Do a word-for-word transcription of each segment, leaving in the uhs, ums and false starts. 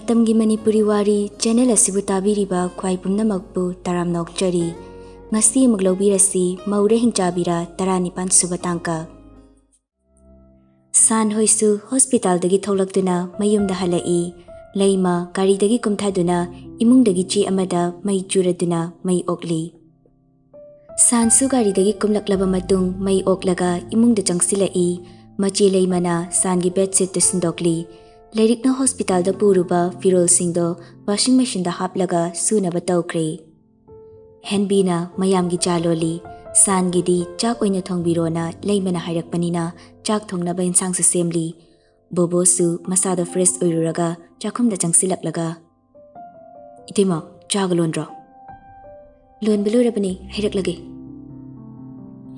ꯃꯇꯝꯒꯤ ꯃꯅꯤꯄꯨꯔꯤ ꯋꯥꯔꯤ ꯆꯦꯅꯦꯜ ꯑꯁꯤꯕꯨ ꯇꯥꯕꯤꯔꯤꯕ ꯈ꯭ꯋꯥꯏ ꯄꯨꯝꯅꯃꯛꯄꯨ ꯇꯔꯥꯝꯅ ꯑꯣꯛꯆꯔꯤ꯫ ꯉꯁꯤ ꯑꯃꯨꯛ ꯂꯧꯕꯤꯔꯁꯤ ꯃꯧꯔꯦ ꯍꯤꯡꯆꯥꯕꯤꯔꯥ ꯇꯔꯥꯅꯤꯄꯥꯟ ꯁꯨꯕ ꯇꯥꯡꯀꯛ꯫ ꯁꯥꯟ ꯍꯣꯏꯁꯨ ꯍꯣꯁꯄꯤꯇꯥꯜꯗꯒꯤ ꯊꯣꯛꯂꯛꯇꯨꯅ ꯃꯌꯨꯝꯗ ꯍꯜꯂꯛꯏ꯫ ꯂꯩꯃ ꯒꯥꯔꯤꯗꯒꯤ ꯀꯨꯝꯊꯗꯨꯅ ꯏꯃꯨꯡꯗꯒꯤ ꯆꯦ ꯑꯃꯗ ꯃꯩ ꯆꯨꯔꯗꯨꯅ ꯃꯩ ꯑꯣꯛꯂꯤ꯫ ꯁꯥꯟꯁꯨ ꯒꯥꯔꯤꯗꯒꯤ ꯀꯨꯝꯂꯛꯂꯕ ꯃꯇꯨꯡ ꯃꯩ ꯑꯣꯛꯂꯒ ꯏꯃꯨꯡꯗ ꯆꯪꯁꯤꯜꯂꯛꯏ꯫ ꯃꯆꯦ ꯂꯩꯃꯅ ꯁꯥꯟꯒꯤ ꯕꯦꯗꯁꯤꯠꯇꯨ ꯁꯤꯟꯗꯣꯛꯂꯤ꯫ ꯂꯥꯏꯔꯤꯛꯅ ꯍꯣꯁꯄꯤꯇꯥꯜꯗ ꯄꯨꯔꯨꯕ ꯐꯤꯔꯣꯜꯁꯤꯡꯗꯣ ꯋꯥꯁꯤꯡ ꯃꯦꯁꯤꯟꯗ ꯍꯥꯞꯂꯒ ꯁꯨꯅꯕ ꯇꯧꯈ꯭ꯔꯦ꯫ ꯍꯦꯟꯕꯤꯅ ꯃꯌꯥꯝꯒꯤ ꯆꯥ ꯂꯣꯜꯂꯤ꯫ ꯁꯥꯟꯒꯤꯗꯤ ꯆꯥꯛ ꯑꯣꯏꯅ ꯊꯣꯡꯕꯤꯔꯣꯅ ꯂꯩꯃꯅ ꯍꯥꯏꯔꯛꯄꯅꯤꯅ ꯆꯥꯛ ꯊꯣꯡꯅꯕ ꯏꯟꯁꯥꯡꯁꯨ ꯁꯦꯝꯂꯤ꯫ ꯕꯣꯕꯣꯁꯨ ꯃꯁꯥꯗꯣ ꯐ꯭ꯔꯦꯁ ꯑꯣꯏꯔꯨꯔꯒ ꯆꯥꯛꯈꯨꯝꯗ ꯆꯪꯁꯤꯜꯂꯛꯂꯒ, "ꯏꯇꯩꯃ, ꯆꯥꯒ ꯂꯣꯟꯗ꯭ꯔꯣ?" "ꯂꯣꯟꯕ ꯂꯣꯏꯔꯕꯅꯤ, ꯍꯩꯔꯛꯂꯒꯦ꯫"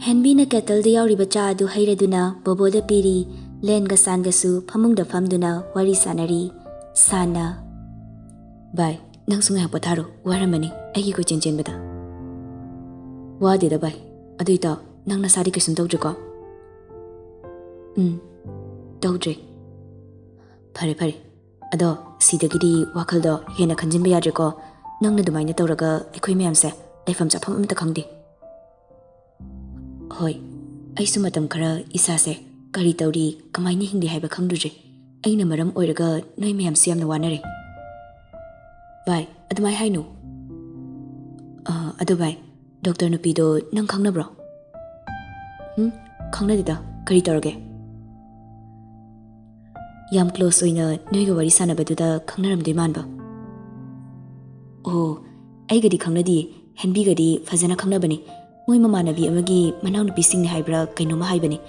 ꯍꯦꯟꯕꯤꯅ ꯀꯦꯇꯜꯗ ꯌꯥꯎꯔꯤꯕ ꯆꯥ ꯑꯗꯨ ꯍꯩꯔꯗꯨꯅ ꯕꯣꯕꯣꯗ ꯄꯤꯔꯤ꯫ ꯂꯦꯟꯒ ꯁꯥꯟꯒꯁꯨ ꯐꯃꯨꯡꯗ ꯐꯝꯗꯨꯅ ꯋꯥꯔꯤ ꯁꯥꯟꯅꯔꯤ꯫ ꯁꯥꯟꯅ, "ꯚꯥꯏ, ꯅꯪꯁꯨ ꯉꯥꯏꯍꯥꯛ ꯄꯣꯊꯥꯔꯣ, ꯋꯥꯔꯝꯃꯅꯤ ꯑꯩꯒꯤ ꯀꯣꯏꯆꯦꯟ ꯆꯦꯟꯕꯗ꯫" "ꯋꯥꯗꯦꯗ ꯚꯥꯏ, ꯑꯗꯨ ꯏꯇꯥꯎ, ꯅꯪ ꯅꯁꯥꯗꯤ ꯀꯩꯁꯨꯝ ꯇꯧꯗ꯭ꯔꯤꯀꯣ?" "ꯎꯝ, ꯇꯧꯗ꯭ꯔꯦ꯫" "ꯐꯔꯦ ꯐꯔꯦ, ꯑꯗꯣ ꯁꯤꯗꯒꯤꯗꯤ ꯋꯥꯈꯜꯗꯣ ꯍꯦꯟꯅ ꯈꯟꯖꯤꯟꯕ ꯌꯥꯗ꯭ꯔꯦꯀꯣ꯫ ꯅꯪꯅ ꯑꯗꯨꯃꯥꯏꯅ ꯇꯧꯔꯒ ꯑꯩꯈꯣꯏ ꯃꯌꯥꯝꯁꯦ ꯂꯩꯐꯝ ꯆꯥꯐꯝ ꯑꯃꯠꯇ ꯈꯪꯗꯦ꯫" "ꯍꯣꯏ, ꯑꯩꯁꯨ ꯃꯇꯝ ꯈꯔ ꯏꯁꯥꯁꯦ ꯀꯔꯤ ꯇꯧꯔꯤ, ꯀꯃꯥꯏꯅ ꯍꯤꯡꯂꯤ ꯍꯥꯏꯕ ꯈꯪꯗ꯭ꯔꯦ꯫ ꯑꯩꯅ ꯃꯔꯝ ꯑꯣꯏꯔꯒ ꯅꯣꯏ ꯃꯌꯥꯝꯁꯨ ꯌꯥꯝꯅ ꯋꯥꯅꯔꯦ꯫" "ꯚꯥꯏ, ꯑꯗꯨꯃꯥꯏ ꯍꯥꯏꯅꯨ꯫" "ꯑ, ꯑꯗꯣ ꯚꯥꯏ, ꯗꯣꯛꯇꯔ ꯅꯨꯄꯤꯗꯣ ꯅꯪ ꯈꯪꯅꯕ꯭ꯔꯣ?" "ꯎꯝ, ꯈꯪꯅꯗꯦꯗ꯫ ꯀꯔꯤ ꯇꯧꯔꯒꯦ?" "ꯌꯥꯝ ꯀ꯭ꯂꯣꯁ ꯑꯣꯏꯅ ꯅꯣꯏꯒ ꯋꯥꯔꯤ ꯁꯥꯟꯅꯕꯗꯨꯗ ꯈꯪꯅꯔꯝꯗꯣꯏ ꯃꯥꯟꯕ꯫" "ꯑꯣ, ꯑꯩꯒꯗꯤ ꯈꯪꯅꯗꯤꯌꯦ꯫ ꯍꯦꯟꯕꯤꯒꯗꯤ ꯐꯖꯅ ꯈꯪꯅꯕꯅꯤ꯫ ꯃꯣꯏ ꯃꯃꯥꯟꯅꯕꯤ ꯑꯃꯒꯤ ꯃꯅꯥꯎꯅꯨꯄꯤꯁꯤꯡꯅꯤ ꯍꯥꯏꯕ꯭ꯔꯥ ꯀꯩꯅꯣꯝꯃ ꯍꯥꯏꯕꯅꯤ꯫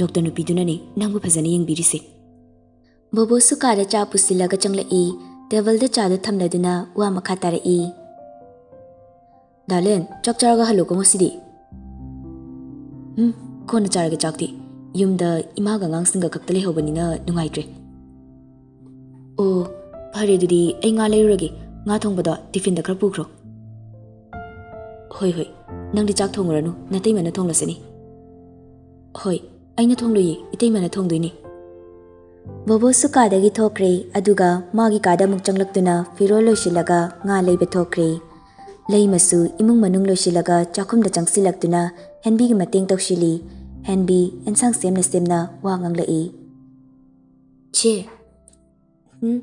ꯗꯣꯛꯇꯔ ꯅꯨꯄꯤꯗꯨꯅꯅꯤ ꯅꯪꯕꯨ ꯐꯖꯅ ꯌꯦꯡꯕꯤꯔꯤꯁꯦ꯫" ꯕꯣꯕꯣꯁꯨ ꯀꯥꯗ ꯆꯥ ꯄꯨꯁꯤꯜꯂꯒ ꯆꯪꯂꯛꯏ꯫ ꯇꯦꯕꯜꯗ ꯆꯥꯗꯨ ꯊꯝꯂꯗꯨꯅ ꯋꯥ ꯃꯈꯥ ꯇꯥꯔꯛꯏ꯫ "ꯗꯥꯂꯦꯟ, ꯆꯥꯛ ꯆꯥꯔꯒ ꯍꯜꯂꯨꯀꯣ ꯉꯁꯤꯗꯤ꯫" "ꯎꯝ, ꯀꯣꯟꯅ ꯆꯥꯔꯒꯦ ꯆꯥꯛꯇꯤ꯫ ꯌꯨꯝꯗ ꯏꯃꯥꯒ ꯑꯉꯥꯡꯁꯤꯡꯒ ꯈꯛꯇ ꯂꯩꯍꯧꯕꯅꯤꯅ ꯅꯨꯡꯉꯥꯏꯇ꯭ꯔꯦ꯫" "ꯑꯣ, ꯐꯔꯦ ꯑꯗꯨꯗꯤ ꯑꯩ ꯉꯥ ꯂꯩꯔꯨꯔꯒꯦ꯫ ꯉꯥ ꯊꯣꯡꯕꯗꯣ ꯇꯤꯐꯤꯟꯗ ꯈꯔ ꯄꯨꯈ꯭ꯔꯣ꯫" "ꯍꯣꯏ, ꯍꯣꯏ, ꯅꯪꯗꯤ ꯆꯥꯛ ꯊꯣꯡꯉꯨꯔꯅꯨ, ꯅꯇꯩꯃꯅ ꯊꯣꯡꯂꯁꯅꯤ꯫" "ꯍꯣꯏ, ꯑꯩꯅ ꯊꯣꯡꯂꯣꯏꯌꯦ, ꯏꯇꯩꯃꯅ ꯊꯣꯡꯗꯣꯏꯅꯦ꯫" ꯕꯣꯕꯣꯁꯨ ꯀꯥꯗꯒꯤ ꯊꯣꯛꯈ꯭ꯔꯦ, ꯑꯗꯨꯒ ꯃꯥꯒꯤ ꯀꯥꯗ ꯑꯃꯨꯛ ꯆꯪꯂꯛꯇꯨꯅ ꯐꯤꯔꯣꯜ ꯂꯣꯏꯁꯤꯜꯂꯒ ꯉꯥ ꯂꯩꯕ ꯊꯣꯛꯈ꯭ꯔꯦ꯫ ꯂꯩꯃꯁꯨ ꯏꯃꯨꯡ ꯃꯅꯨꯡ ꯂꯣꯏꯁꯤꯜꯂꯒ ꯆꯥꯛꯈꯨꯝꯗ ꯆꯪꯁꯤꯜꯂꯛꯇꯨꯅ ꯍꯦꯟꯕꯤꯒꯤ ꯃꯇꯦꯡ ꯇꯧꯁꯤꯜꯂꯤ꯫ ꯍꯦꯟꯕꯤ ꯑꯦꯟꯁꯥꯡ ꯁꯦꯝꯅ ꯁꯦꯝꯅ ꯋꯥ ꯉꯥꯡꯂꯛꯏ꯫ "ꯆꯦ, ꯎꯝ,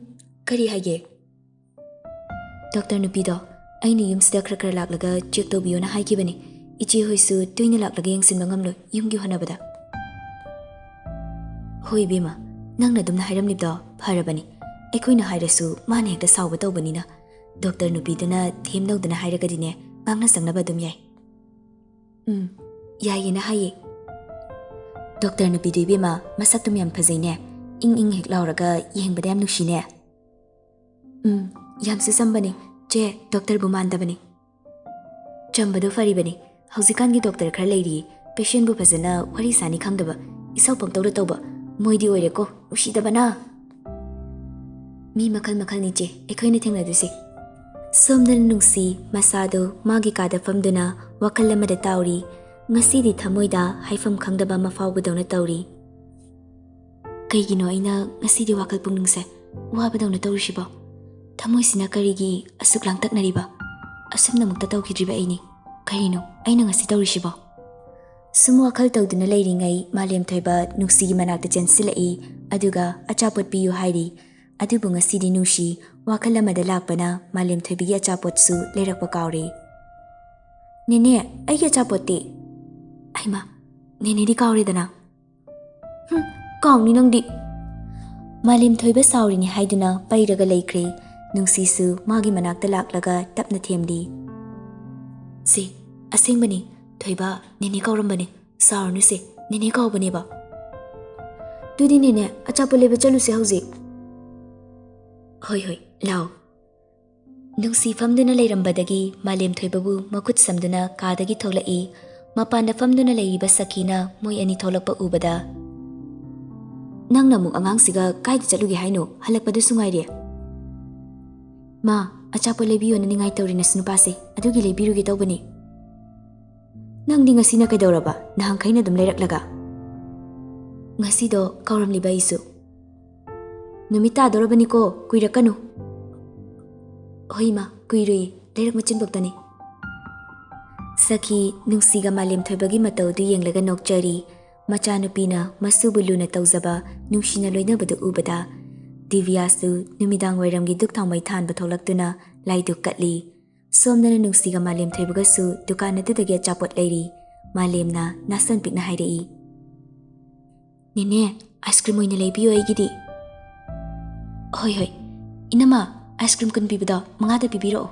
ꯀꯔꯤ ꯍꯥꯏꯒꯦ?" "ꯗꯣꯛꯇꯔ ꯅꯨꯄꯤꯗꯣ ꯑꯩꯅ ꯌꯨꯝꯁꯤꯗ ꯈꯔ ꯈꯔ ꯂꯥꯛꯂꯒ ꯆꯦꯛ ꯇꯧꯕꯤꯌꯣꯅ ꯍꯥꯏꯈꯤꯕꯅꯤ꯫ ꯏꯆꯦ ꯍꯣꯏꯁꯨ ꯇꯣꯏꯅ ꯂꯥꯛꯂꯒ ꯌꯦꯡꯁꯤꯟꯕ ꯉꯝꯂꯣꯏ ꯌꯨꯝꯒꯤ ꯍꯣꯠꯅꯕꯗ꯫" "ꯍꯣꯏ ꯏꯕꯦꯝꯃ, ꯅꯪꯅ ꯑꯗꯨꯝꯅ ꯍꯥꯏꯔꯝꯂꯤꯕꯗꯣ ꯐꯔꯕꯅꯤ꯫ ꯑꯩꯈꯣꯏꯅ ꯍꯥꯏꯔꯁꯨ ꯃꯥꯅ ꯍꯦꯛꯇ ꯁꯥꯎꯕ ꯇꯧꯕꯅꯤꯅ꯫ ꯗꯣꯛꯇꯔ ꯅꯨꯄꯤꯗꯨꯅ ꯊꯦꯝ ꯂꯧꯗꯅ ꯍꯥꯏꯔꯒꯗꯤꯅꯦ, ꯉꯥꯡꯅ ꯁꯛꯅꯕ ꯑꯗꯨꯝ ꯌꯥꯏ꯫" "ꯎꯝ, ꯌꯥꯏꯌꯦꯅ ꯍꯥꯏꯌꯦ꯫" "ꯗꯣꯛꯇꯔ ꯅꯨꯄꯤꯗꯨ ꯏꯕꯦꯝꯃ, ꯃꯁꯛꯇꯨꯝ ꯌꯥꯝ ꯐꯖꯩꯅꯦ꯫ ꯏꯪ ꯏꯪ ꯍꯦꯛ ꯂꯥꯎꯔꯒ ꯌꯦꯡꯕꯗ ꯌꯥꯝ ꯅꯨꯡꯁꯤꯅꯦ꯫" "ꯎꯝ, ꯌꯥꯝꯁꯨ ꯆꯝꯕꯅꯦ꯫ ꯆꯦ, ꯗꯣꯛꯇꯔꯕꯨ ꯃꯥꯟꯗꯕꯅꯦ꯫" "ꯆꯝꯕꯗꯣ ꯐꯔꯤꯕꯅꯤ꯫ ꯍꯧꯖꯤꯛꯀꯥꯟꯒꯤ ꯗꯣꯛꯇꯔ ꯈꯔ ꯂꯩꯔꯤꯌꯦ, ꯄꯦꯁꯦꯟꯕꯨ ꯐꯖꯅ ꯋꯥꯔꯤ ꯁꯥꯅꯤ ꯈꯪꯗꯕ, ꯏꯁꯧ ꯄꯪꯇꯧꯗ ꯇꯧꯕ꯫ ꯃꯣꯏꯗꯤ ꯑꯣꯏꯔꯦꯀꯣ, ꯅꯨꯡꯁꯤꯗꯕꯅ꯫" "ꯃꯤ ꯃꯈꯜ ꯃꯈꯜꯅꯤ ꯆꯦ, ꯑꯩꯈꯣꯏꯅ ꯊꯦꯡꯅꯗꯣꯏꯁꯦ꯫" ꯁꯣꯝꯗꯅ ꯅꯨꯡꯁꯤ ꯃꯁꯥꯗꯨ ꯃꯥꯒꯤ ꯀꯥꯗ ꯐꯝꯗꯨꯅ ꯋꯥꯈꯜ ꯑꯃꯗ ꯇꯥꯎꯔꯤ꯫ ꯉꯁꯤꯗꯤ ꯊꯃꯣꯏꯗ ꯍꯥꯏꯐꯝ ꯈꯪꯗꯕ ꯑꯃ ꯐꯥꯎꯕꯗꯧꯅ ꯇꯧꯔꯤ꯫ "ꯀꯩꯒꯤꯅꯣ ꯑꯩꯅ ꯉꯁꯤꯗꯤ ꯋꯥꯈꯜ ꯄꯨꯛꯅꯤꯡꯁꯦ ꯋꯥꯕꯗꯧꯅ ꯇꯧꯔꯤꯁꯤꯕꯣ? ꯊꯃꯣꯏꯁꯤꯅ ꯀꯔꯤꯒꯤ ꯑꯁꯨꯛ ꯂꯥꯡꯇꯛꯅꯔꯤꯕ? ꯑꯁꯨꯝꯅꯃꯨꯛꯇ ꯇꯧꯈꯤꯗ꯭ꯔꯤꯕ ꯑꯩꯅꯤ꯫ ꯀꯔꯤꯅꯣ ꯑꯩꯅ ꯉꯁꯤ ꯇꯧꯔꯤꯁꯤꯕꯣ?" ꯁꯨꯝ ꯋꯥꯈꯜ ꯇꯧꯗꯨꯅ ꯂꯩꯔꯤꯉꯩ ꯃꯥꯂꯦꯝꯊꯣꯏꯕ ꯅꯨꯡꯁꯤꯒꯤ ꯃꯅꯥꯛꯇ ꯆꯦꯟꯁꯤꯜꯂꯛꯏ, ꯑꯗꯨꯒ ꯑꯆꯥꯄꯣꯠ ꯄꯤꯌꯨ ꯍꯥꯏꯔꯤ꯫ ꯑꯗꯨꯕꯨ ꯉꯁꯤꯗꯤ ꯅꯨꯡꯁꯤ ꯋꯥꯈꯜ ꯑꯃꯗ ꯂꯥꯛꯄꯅ ꯃꯥꯂꯦꯝꯊꯣꯏꯕꯒꯤ ꯑꯆꯥꯄꯣꯠꯁꯨ ꯂꯩꯔꯛꯄ ꯀꯥꯎꯔꯦ꯫ "ꯅꯦꯅꯦ, ꯑꯩꯒꯤ ꯑꯆꯥꯄꯣꯠꯇꯤ?" "ꯑꯩꯃ, ꯅꯦꯅꯦꯗꯤ ꯀꯥꯎꯔꯦꯗꯅ꯫" "ꯍꯨꯝ, ꯀꯥꯎꯅꯤ ꯅꯪꯗꯤ꯫" ꯃꯥꯂꯦꯝꯊꯣꯏꯕ ꯁꯥꯎꯔꯤꯅꯤ ꯍꯥꯏꯗꯨꯅ ꯄꯩꯔꯒ ꯂꯩꯈ꯭ꯔꯦ꯫ ꯅꯨꯡꯁꯤꯁꯨ ꯃꯥꯒꯤ ꯃꯅꯥꯛꯇ ꯂꯥꯛꯂꯒ ꯇꯞꯅ ꯊꯦꯝꯂꯤ꯫ "ꯁꯦ, ꯑꯁꯦꯡꯕꯅꯤ, ꯊꯣꯏꯕ, ꯅꯦꯅꯦ ꯀꯥꯎꯔꯝꯕꯅꯦ꯫ ꯁꯥꯎꯔꯅꯨꯁꯦ, ꯅꯦꯅꯦ ꯀꯥꯎꯕꯅꯦꯕ꯫" "ꯑꯗꯨꯗꯤ ꯅꯦꯅꯦ, ꯑꯆꯥꯄꯣꯠ ꯂꯩꯕ ꯆꯠꯂꯨꯁꯦ ꯍꯧꯖꯤꯛ꯫" "ꯍꯣꯏ, ꯍꯣꯏ, ꯂꯥꯛꯑꯣ꯫" ꯅꯨꯡꯁꯤ ꯐꯝꯗꯨꯅ ꯂꯩꯔꯝꯕꯗꯒꯤ ꯃꯥꯂꯦꯝꯊꯣꯏꯕꯕꯨ ꯃꯈꯨꯠ ꯁꯝꯗꯨꯅ ꯀꯥꯗꯒꯤ ꯊꯣꯛꯂꯛꯏ꯫ ꯃꯄꯥꯟꯗ ꯐꯝꯗꯨꯅ ꯂꯩꯔꯤꯕ ꯁꯈꯤꯅ ꯃꯣꯏ ꯑꯅꯤ ꯊꯣꯛꯂꯛꯄ ꯎꯕꯗ, "ꯅꯪꯅ ꯑꯃꯨꯛ ꯑꯉꯥꯡꯁꯤꯒ ꯀꯥꯏꯗ ꯆꯠꯂꯨꯒꯦ ꯍꯥꯏꯅꯣ? ꯍꯜꯂꯛꯄꯗꯁꯨ ꯉꯥꯏꯔꯦ꯫" "ꯃꯥ, ꯑꯆꯥꯄꯣꯠ ꯂꯩꯕꯤꯌꯣꯅ ꯅꯤꯡꯉꯥꯏ ꯇꯧꯔꯤ ꯅꯁꯨ ꯅꯨꯄꯥꯁꯦ, ꯑꯗꯨꯒꯤ ꯂꯩꯕꯤꯔꯨꯒꯦ ꯇꯧꯕꯅꯤ꯫" "ꯅꯪꯗꯤ ꯉꯁꯤꯅ ꯀꯩꯗꯧꯔꯕ? ꯅꯍꯥꯟꯈꯩꯅ ꯑꯗꯨꯝ ꯂꯩꯔꯛꯂꯒ?" "ꯉꯁꯤꯗꯣ ꯀꯥꯎꯔꯝꯂꯤꯕ ꯑꯩꯁꯨ꯫" "ꯅꯨꯃꯤꯠ ꯇꯥꯗꯣꯔꯕꯅꯤꯀꯣ, ꯀꯨꯏꯔꯛꯀꯅꯨ꯫" "ꯍꯣꯏ ꯏꯃꯥ, ꯀꯨꯏꯔꯣꯏꯌꯦ, ꯂꯩꯔꯛ ꯃꯆꯤꯟꯕꯣꯛꯇꯅꯤ꯫" ꯁꯈꯤ ꯅꯨꯡꯁꯤꯒ ꯃꯥꯂꯦꯝ ꯊꯣꯏꯕꯒꯤ ꯃꯇꯧꯗꯨ ꯌꯦꯡꯂꯒ ꯅꯣꯛꯆꯔꯤ꯫ ꯃꯆꯥꯅꯨꯄꯤꯅ ꯃꯁꯨꯕꯨ ꯂꯨꯅ ꯇꯧꯖꯕ, ꯅꯨꯡꯁꯤꯅ ꯂꯣꯏꯅꯕꯗꯨ ꯎꯕꯗ ꯗꯤꯕꯤꯌꯥꯁꯨ ꯅꯨꯃꯤꯗꯥꯡ ꯋꯥꯏꯔꯝꯒꯤ ꯗꯨꯛ ꯊꯥꯎꯃꯩ ꯊꯥꯟꯕ ꯊꯣꯛꯂꯛꯇꯨꯅ ꯂꯥꯏꯗꯨꯛ ꯀꯠꯂꯤ꯫ ꯁꯣꯝꯗꯅ ꯅꯨꯡꯁꯤꯒ ꯃꯥꯂꯦꯝ ꯊꯣꯏꯕꯒꯁꯨ ꯗꯨꯀꯥꯟ ꯑꯗꯨꯗꯒꯤ ꯑꯆꯥꯄꯣꯠ ꯂꯩꯔꯤ꯫ ꯃꯥꯂꯦꯝꯅ ꯅꯥꯁꯟ ꯄꯤꯛꯅ ꯍꯥꯏꯔꯛꯏ, "ꯅꯦꯅꯦ, ꯑꯥꯏꯁ ꯀ꯭ꯔꯤꯝ ꯑꯣꯏꯅ ꯂꯩꯕꯤꯌꯣ ꯑꯩꯒꯤꯗꯤ꯫" "ꯍꯣꯏ, ꯍꯣꯏ꯫ ꯏꯅꯝꯃ, ꯑꯥꯏꯁ ꯀ꯭ꯔꯤꯝ ꯀꯨꯟ ꯄꯤꯕꯗꯣ ꯃꯉꯥꯗ ꯄꯤꯕꯤꯔꯛꯑꯣ꯫"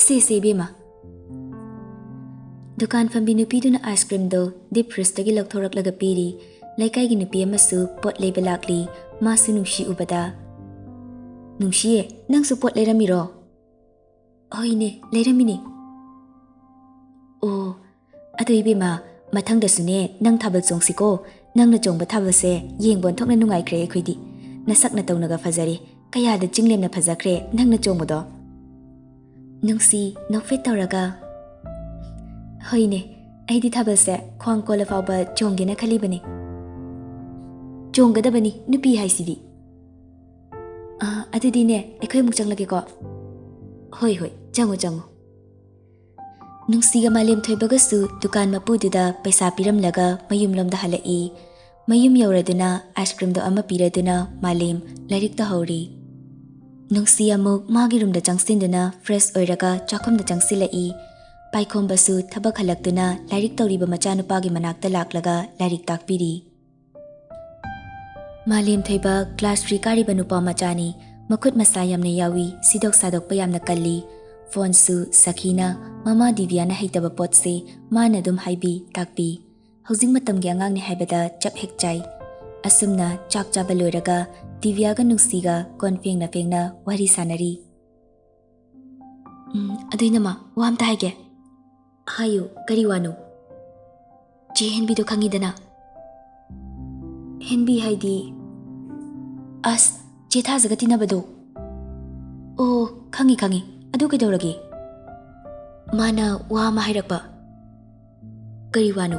"ꯁꯦ, ꯁꯦ, ꯏꯕꯦꯝꯃ꯫" ꯗꯨꯀꯥꯟ ꯐꯝꯕꯤ ꯅꯨꯄꯤꯗꯨꯅ ꯑꯥꯏꯁ ꯀ꯭ꯔꯤꯝꯗꯣ ꯗꯤꯞ ꯐ꯭ꯔꯤꯖꯇꯒꯤ ꯂꯧꯊꯣꯔꯛꯂꯒ ꯄꯤꯔꯤ꯫ ꯂꯩꯀꯥꯏꯒꯤ ꯅꯨꯄꯤ ꯑꯃꯁꯨ ꯄꯣꯠ ꯂꯩꯕ ꯂꯥꯛꯂꯤ꯫ ꯃꯥꯁꯨ ꯅꯨꯡꯁꯤ ꯎꯕꯗ, "ꯅꯨꯡꯁꯤꯌꯦ, ꯅꯪꯁꯨ ꯄꯣꯠ ꯂꯩꯔꯝꯃꯤꯔꯣ?" "ꯍꯣꯏꯅꯦ, ꯂꯩꯔꯝꯃꯤꯅꯦ꯫" "ꯑꯣ, ꯑꯗꯨ ꯏꯕꯦꯝꯃ, ꯃꯊꯪꯗꯁꯨꯅꯦ ꯅꯪ ꯊꯥꯕꯜ ꯆꯣꯡꯁꯤꯀꯣ꯫ ꯅꯪꯅ ꯆꯣꯡꯕ ꯊꯥꯕꯜꯁꯦ ꯌꯦꯡꯕ ꯑꯣꯟꯊꯣꯛꯅ ꯅꯨꯡꯉꯥꯏꯈ꯭ꯔꯦ ꯑꯩꯈꯣꯏꯗꯤ꯫ ꯅꯁꯛ ꯅꯇꯧꯅꯒ ꯐꯖꯔꯦ꯫ ꯀꯌꯥꯗ ꯆꯤꯡꯂꯦꯝꯅ ꯐꯖꯈ꯭ꯔꯦ ꯅꯪꯅ ꯆꯣꯡꯕꯗꯣ꯫" ꯅꯨꯡꯁꯤ ꯅꯣꯛꯐꯦꯠ ꯇꯧꯔꯒ, "ꯍꯣꯏꯅꯦ, ꯑꯩꯗꯤ ꯊꯥꯕꯜꯁꯦ ꯈ꯭ꯋꯥꯡ ꯀꯣꯜꯂ ꯐꯥꯎꯕ ꯆꯣꯡꯒꯦꯅ ꯈꯜꯂꯤꯕꯅꯤ꯫" "ꯆꯣꯡꯒꯗꯕꯅꯤ, ꯅꯨꯄꯤ ꯍꯥꯏꯁꯤꯗꯤ꯫" "ꯑ, ꯑꯗꯨꯗꯤꯅꯦ, ꯑꯩꯈꯣꯏ ꯑꯃꯨꯛ ꯆꯪꯂꯒꯦꯀꯣ꯫" "ꯍꯣꯏ, ꯍꯣꯏ, ꯆꯪꯉꯣ, ꯆꯪꯉꯣ꯫" ꯅꯨꯡꯁꯤꯒ ꯃꯥꯂꯦꯝ ꯊꯣꯏꯕꯒꯁꯨ ꯗꯨꯀꯥꯟ ꯃꯄꯨꯗꯨꯗ ꯄꯩꯁꯥ ꯄꯤꯔꯝꯂꯒ ꯃꯌꯨꯝꯂꯣꯝꯗ ꯍꯜꯂꯛꯏ꯫ ꯃꯌꯨꯝ ꯌꯧꯔꯗꯨꯅ ꯑꯥꯏꯁ ꯀ꯭ꯔꯤꯝꯗꯣ ꯑꯃ ꯄꯤꯔꯗꯨꯅ ꯃꯥꯂꯦꯝ ꯂꯥꯏꯔꯤꯛ ꯇꯧꯍꯧꯔꯤ꯫ ꯅꯨꯡꯁꯤ ꯑꯃꯨꯛ ꯃꯥꯒꯤ ꯔꯨꯝꯗ ꯆꯪꯁꯤꯟꯗꯨꯅ ꯐ꯭ꯔꯦꯁ ꯑꯣꯏꯔꯒ ꯆꯥꯛꯈꯨꯝꯗ ꯆꯪꯁꯤꯜꯂꯛꯏ꯫ ꯄꯥꯏꯈꯣꯝꯕꯁꯨ ꯊꯕꯛ ꯍꯜꯂꯛꯇꯨꯅ ꯂꯥꯏꯔꯤꯛ ꯇꯧꯔꯤꯕ ꯃꯆꯥꯅꯨꯄꯥꯒꯤ ꯃꯅꯥꯛꯇ ꯂꯥꯛꯂꯒ ꯂꯥꯏꯔꯤꯛ ꯇꯥꯛꯄꯤꯔꯤ꯫ ꯃꯥꯂꯦꯝ ꯊꯣꯏꯕ ꯀ꯭ꯂꯥꯁ ꯊ꯭ꯔꯤ ꯀꯥꯔꯤꯕ ꯅꯨꯄꯥ ꯃꯆꯥꯅꯤ꯫ ꯃꯈꯨꯠ ꯃꯁꯥ ꯌꯥꯝꯅ ꯌꯥꯎꯏ, ꯁꯤꯗꯣꯛ ꯁꯥꯗꯣꯛꯄ ꯌꯥꯝꯅ ꯀꯜꯂꯤ꯫ ꯐꯣꯟꯁꯨ ꯁꯈꯤꯅ, ꯃꯃꯥ ꯗꯤꯕꯤꯌꯥꯅ ꯍꯩꯇꯕ ꯄꯣꯠꯁꯦ ꯃꯥꯅ ꯑꯗꯨꯝ ꯍꯥꯏꯕꯤ, ꯇꯥꯛꯄꯤ꯫ ꯍꯧꯖꯤꯛ ꯃꯇꯝꯒꯤ ꯑꯉꯥꯡꯅꯤ ꯍꯥꯏꯕꯗ ꯆꯞ ꯍꯦꯛ ꯆꯥꯏ꯫ ꯑꯁꯨꯝꯅ ꯆꯥꯛ ꯆꯥꯕ ꯂꯣꯏꯔꯒ ꯗꯤꯕꯤꯌꯥꯒ ꯅꯨꯡꯁꯤꯒ ꯀꯣꯟ ꯐꯦꯡꯅ ꯐꯦꯡꯅ ꯋꯥꯔꯤ ꯁꯥꯟꯅꯔꯤ꯫ "ꯎꯝ, ꯑꯗꯨ ꯏꯅꯝꯃ, ꯋꯥ ꯑꯝꯇ ꯍꯥꯏꯒꯦ꯫" "ꯍꯥꯏꯌꯨ, ꯀꯔꯤ ꯋꯥꯅꯣ?" "ꯆꯦ ꯍꯦꯟꯕꯤꯗꯣ ꯈꯪꯉꯤꯗꯅ?" "ꯍꯦꯟꯕꯤ ꯍꯥꯏꯗꯤ?" "ꯑꯁ, ꯆꯦ ꯊꯥꯖꯒ ꯇꯤꯟꯅꯕꯗꯣ꯫" "ꯑꯣ, ꯈꯪꯉꯤ, ꯈꯪꯉꯤ꯫ ꯑꯗꯨ ꯀꯩꯗꯧꯔꯒꯦ?" "ꯃꯥꯅ ꯋꯥ ꯑꯃ ꯍꯥꯏꯔꯛꯄ꯫" "ꯀꯔꯤ ꯋꯥꯅꯣ?"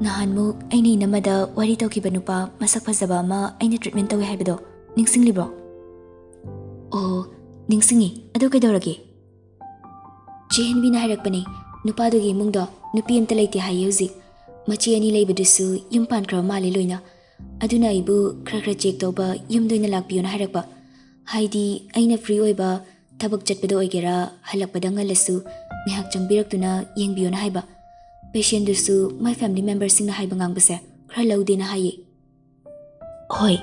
ꯅꯍꯥꯟꯃꯨꯛ ꯑꯩꯅ ꯏꯅꯝꯃꯗ ꯋꯥꯔꯤ ꯇꯧꯈꯤꯕ ꯅꯨꯄꯥ ꯃꯁꯛ ꯐꯖꯕ ꯑꯃ ꯑꯩꯅ treatment ꯇꯧꯋꯦ ꯍꯥꯏꯕꯗꯣ ꯅꯤꯡꯁꯤꯡꯂꯤꯕ꯭ꯔꯣ? ꯑꯣ, ꯅꯤꯡꯁꯤꯡꯉꯤ꯫ ꯑꯗꯨ ꯀꯩꯗꯧꯔꯒꯦ? ꯆꯦ ꯍꯦꯟꯕꯤꯅ ꯍꯥꯏꯔꯛꯄꯅꯦ, ꯅꯨꯄꯥꯗꯨꯒꯤ ꯏꯃꯨꯡꯗꯣ ꯅꯨꯄꯤ ꯑꯝꯇ ꯂꯩꯇꯦ ꯍꯥꯏꯌꯦ ꯍꯧꯖꯤꯛ꯫ ꯃꯆꯦ ꯑꯅꯤ ꯂꯩꯕꯗꯨꯁꯨ ꯌꯨꯝ ꯄꯥꯟꯈ꯭ꯔꯕ ꯃꯥꯜꯂꯦ ꯂꯣꯏꯅ꯫ ꯑꯗꯨꯅ ꯑꯩꯕꯨ ꯈꯔ ꯈꯔ check ꯇꯧꯕ ꯌꯨꯝꯗ ꯑꯣꯏꯅ ꯂꯥꯛꯄꯤꯌꯣꯅ ꯍꯥꯏꯔꯛꯄ꯫ ꯍꯥꯏꯗꯤ ꯑꯩꯅ free ꯑꯣꯏꯕ, ꯊꯕꯛ ꯆꯠꯄꯗ ꯑꯣꯏꯒꯦꯔꯥ, ꯍꯜꯂꯛꯄꯗ ꯉꯜꯂꯁꯨ ꯉꯥꯏꯍꯥꯛ ꯆꯪꯕꯤꯔꯛꯇꯨꯅ ꯌꯦꯡꯕꯤꯌꯣꯅ ꯍꯥꯏꯕ꯫ Patientꯗꯨꯁꯨ my family memberꯁꯤꯡꯅ ꯍꯥꯏꯕ ꯉꯥꯡꯕꯁꯦ ꯈꯔ ꯂꯧꯗꯦꯅ ꯍꯥꯏꯌꯦ꯫ ꯍꯣꯏ,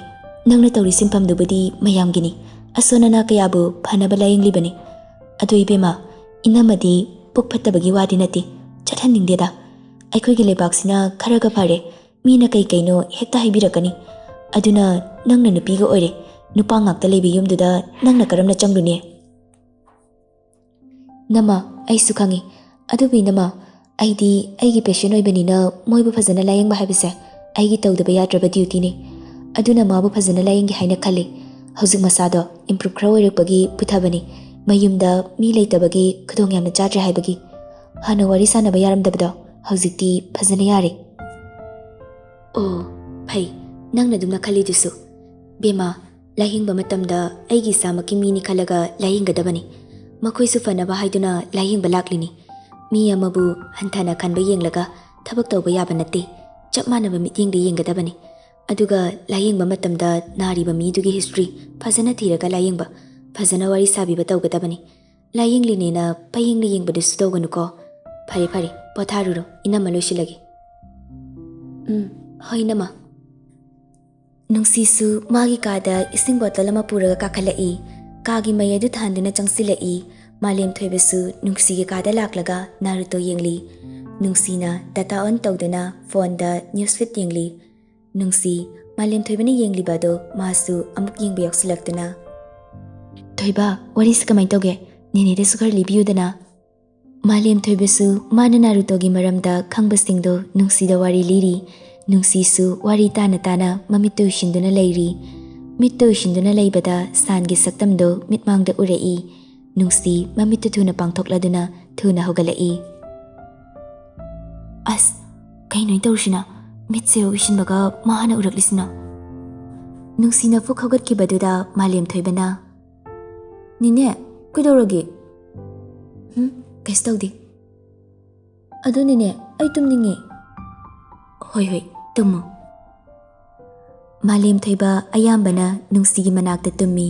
ꯅꯪꯅ ꯇꯧꯔꯤ ꯁꯤꯟꯐꯝꯗꯨꯕꯨꯗꯤ ꯃꯌꯥꯝꯒꯤꯅꯤ꯫ ꯑꯁꯣꯟ ꯑꯅꯥ ꯀꯌꯥꯕꯨ ꯐꯅꯕ ꯂꯥꯌꯦꯡꯂꯤꯕꯅꯤ꯫ ꯑꯗꯨ ꯏꯕꯦꯝꯃ, ꯏꯅꯝꯃꯗꯤ ꯄꯨꯛ ꯐꯠꯇꯕꯒꯤ ꯋꯥꯗꯤ ꯅꯠꯇꯦ, ꯆꯠꯍꯟꯅꯤꯡꯗꯦꯗ꯫ ꯑꯩꯈꯣꯏꯒꯤ ꯂꯩꯕꯥꯛꯁꯤꯅ ꯈꯔꯒ ꯐꯔꯦ, ꯃꯤꯅ ꯀꯩ ꯀꯩꯅꯣ ꯍꯦꯛꯇ ꯍꯥꯏꯕꯤꯔꯛꯀꯅꯤ꯫ ꯑꯗꯨꯅ ꯅꯪꯅ ꯅꯨꯄꯤꯒ ꯑꯣꯏꯔꯦ, ꯅꯨꯄꯥ ꯉꯥꯛꯇ ꯂꯩꯕ ꯌꯨꯝꯗꯨꯗ ꯅꯪꯅ ꯀꯔꯝꯅ ꯆꯪꯂꯨꯅꯤ? ꯅꯃ, ꯑꯩꯁꯨ ꯈꯪꯉꯤ꯫ ꯑꯗꯨꯕꯨ ꯏꯅꯃ, ꯑꯩꯗꯤ ꯑꯩꯒꯤ patient ꯑꯣꯏꯕꯅꯤꯅ ꯃꯣꯏꯕꯨ ꯐꯖꯅ ꯂꯥꯌꯦꯡꯕ ꯍꯥꯏꯕꯁꯦ ꯑꯩꯒꯤ ꯇꯧꯗꯕ ꯌꯥꯗ꯭ꯔꯕ dutyꯅꯤ꯫ ꯑꯗꯨꯅ ꯃꯥꯕꯨ ꯐꯖꯅ ꯂꯥꯌꯦꯡꯒꯦ ꯍꯥꯏꯅ ꯈꯜꯂꯤ꯫ ꯍꯧꯖꯤꯛ ꯃꯁꯥꯗꯣ improve ꯈꯔ ꯑꯣꯏꯔꯛꯄꯒꯤ ꯄꯨꯊꯕꯅꯤ꯫ ꯃꯌꯨꯝꯗ ꯃꯤ ꯂꯩꯇꯕꯒꯤ ꯈꯨꯗꯣꯡ ꯌꯥꯝꯅ ꯆꯥꯗ꯭ꯔꯦ ꯍꯥꯏꯕꯒꯤ꯫ ꯍꯥꯟꯅ ꯋꯥꯔꯤ ꯁꯥꯟꯅꯕ ꯌꯥꯔꯝꯗꯕꯗꯣ ꯍꯧꯖꯤꯛꯇꯤ ꯐꯖꯅ ꯌꯥꯔꯦ꯫ ꯑꯣ, ꯐꯩ, ꯅꯪꯅ ꯑꯗꯨꯝꯅ ꯈꯜꯂꯤꯗꯨꯁꯨ꯫ ꯕꯦꯝꯃ, ꯂꯥꯌꯦꯡꯕ ꯃꯇꯝꯗ ꯑꯩꯒꯤ ꯏꯁꯥꯃꯛꯀꯤ ꯃꯤꯅꯤ ꯈꯜꯂꯒ ꯂꯥꯌꯦꯡꯒꯗꯕꯅꯤ꯫ ꯃꯈꯣꯏꯁꯨ ꯐꯅꯕ ꯍꯥꯏꯗꯨꯅ ꯂꯥꯌꯦꯡꯕ ꯂꯥꯛꯂꯤꯅꯤ꯫ ꯃꯤ ꯑꯃꯕꯨ ꯍꯟꯊꯅ ꯈꯟꯕ ꯌꯦꯡꯂꯒ ꯊꯕꯛ ꯇꯧꯕ ꯌꯥꯕ ꯅꯠꯇꯦ꯫ ꯆꯞ ꯃꯥꯟꯅꯕ ꯃꯤꯠꯌꯦꯡꯗ ꯌꯦꯡꯒꯗꯕꯅꯤ꯫ ꯑꯗꯨꯒ ꯂꯥꯌꯦꯡꯕ ꯃꯇꯝꯗ ꯅꯥꯔꯤꯕ ꯃꯤꯗꯨꯒꯤ history ꯐꯖꯅ ꯊꯤꯔꯒ ꯂꯥꯌꯦꯡꯕ, ꯐꯖꯅ ꯋꯥꯔꯤ ꯁꯥꯕꯤꯕ ꯇꯧꯒꯗꯕꯅꯤ꯫ ꯂꯥꯌꯦꯡꯂꯤꯅꯦꯅ ꯄꯌꯦꯡꯅ ꯌꯦꯡꯕꯗꯨꯁꯨ ꯇꯧꯒꯅꯨꯀꯣ꯫ ꯐꯔꯦ ꯐꯔꯦ, ꯄꯣꯊꯥꯔꯨꯔꯣ, ꯏꯅꯝꯃ ꯂꯣꯏꯁꯤꯜꯂꯒꯦ꯫ ꯎꯝ, ꯍꯣꯏ ꯏꯅꯝꯃ꯫ ꯅꯨꯡꯁꯤꯁꯨ ꯃꯥꯒꯤ ꯀꯥꯗ ꯏꯁꯤꯡ bottle ꯑꯃ ꯄꯨꯔꯒ ꯀꯥꯈꯠꯂꯛꯏ꯫ ꯀꯥꯒꯤ ꯃꯩ ꯑꯗꯨ ꯊꯥꯟꯗꯨꯅ ꯆꯪꯁꯤꯜꯂꯛꯏ꯫ ꯃꯥꯂꯦꯝ ꯊꯣꯏꯕꯁꯨ ꯅꯨꯡꯁꯤꯒꯤ ꯀꯥꯗ ꯂꯥꯛꯂꯒ ꯅꯥꯔꯨꯇꯣ ꯌꯦꯡꯂꯤ꯫ ꯅꯨꯡꯁꯤꯅ data on ꯇꯧꯗꯨꯅ phoneꯗ news feed ꯌꯦꯡꯂꯤ꯫ ꯅꯨꯡꯁꯤ, ꯃꯥꯂꯦꯝ ꯊꯣꯏꯕꯅ ꯌꯦꯡꯂꯤꯕ ꯑꯗꯨ ꯃꯥꯁꯨ ꯑꯃꯨꯛ ꯌꯦꯡꯕ ꯌꯥꯎꯁꯤꯜꯂꯛꯇꯨꯅ, "ꯊꯣꯏꯕ, ꯋꯥꯔꯤꯁꯤ ꯀꯃꯥꯏꯅ ꯇꯧꯒꯦ? ꯅꯦꯅꯦꯗꯁꯨ ꯈꯔ ꯂꯤꯕꯤꯌꯨꯗꯅ꯫" ꯃꯥꯂꯦꯝ ꯊꯣꯏꯕꯁꯨ ꯃꯥꯅ ꯅꯥꯔꯨꯇꯣꯒꯤ ꯃꯔꯝꯗ ꯈꯪꯕꯁꯤꯡꯗꯣ ꯅꯨꯡꯁꯤꯗ ꯋꯥꯔꯤ ꯂꯤꯔꯤ꯫ ꯅꯨꯡꯁꯤꯁꯨ ꯋꯥꯔꯤ ꯇꯥꯅ ꯇꯥꯅ ꯃꯃꯤꯠꯇ ꯎꯏꯁꯤꯟꯗꯨꯅ ꯂꯩꯔꯤ꯫ ꯃꯤꯠꯇ ꯎꯏꯁꯤꯟꯗꯨꯅ ꯂꯩꯕꯗ ꯁꯥꯟꯒꯤ ꯁꯛꯇꯝꯗꯣ ꯃꯤꯠꯃꯥꯡꯗ ꯎꯔꯛꯏ꯫ ꯅꯨꯡꯁꯤ ꯃꯃꯤꯠꯇꯨ ꯊꯨꯅ ꯄꯥꯡꯊꯣꯛꯂꯗꯨꯅ ꯊꯨꯅ ꯍꯧꯒꯠꯂꯛꯏ꯫ "ꯑꯁ, ꯀꯩꯅꯣ ꯑꯩ ꯇꯧꯔꯤꯁꯤꯅ? ꯃꯤꯠꯁꯦ ꯎꯏꯁꯤꯟꯕꯒ ꯃꯥꯅ ꯎꯔꯛꯂꯤꯁꯤꯅ꯫ ꯅꯨꯡꯁꯤꯅ ꯐꯨꯛ ꯍꯧꯒꯠꯈꯤꯕꯗꯨꯗ ꯃꯥꯂꯦꯝ ꯊꯣꯏꯕꯅ, "ꯅꯦꯅꯦ, ꯀꯩꯗꯧꯔꯒꯦ?" "ꯎꯝ, ꯀꯩꯁꯨ ꯇꯧꯗꯦ꯫ ꯑꯗꯨꯅꯤꯅꯦ, ꯑꯩ ꯇꯨꯝꯅꯤꯡꯉꯦ꯫" "ꯍꯣꯏ, ꯍꯣꯏ, ꯇꯨꯝꯃꯣ꯫" ꯃꯥꯂꯦꯝ ꯊꯣꯏꯕ ꯑꯌꯥꯝꯕꯅ ꯅꯨꯡꯁꯤꯒꯤ ꯃꯅꯥꯛꯇ ꯇꯨꯝꯃꯤ꯫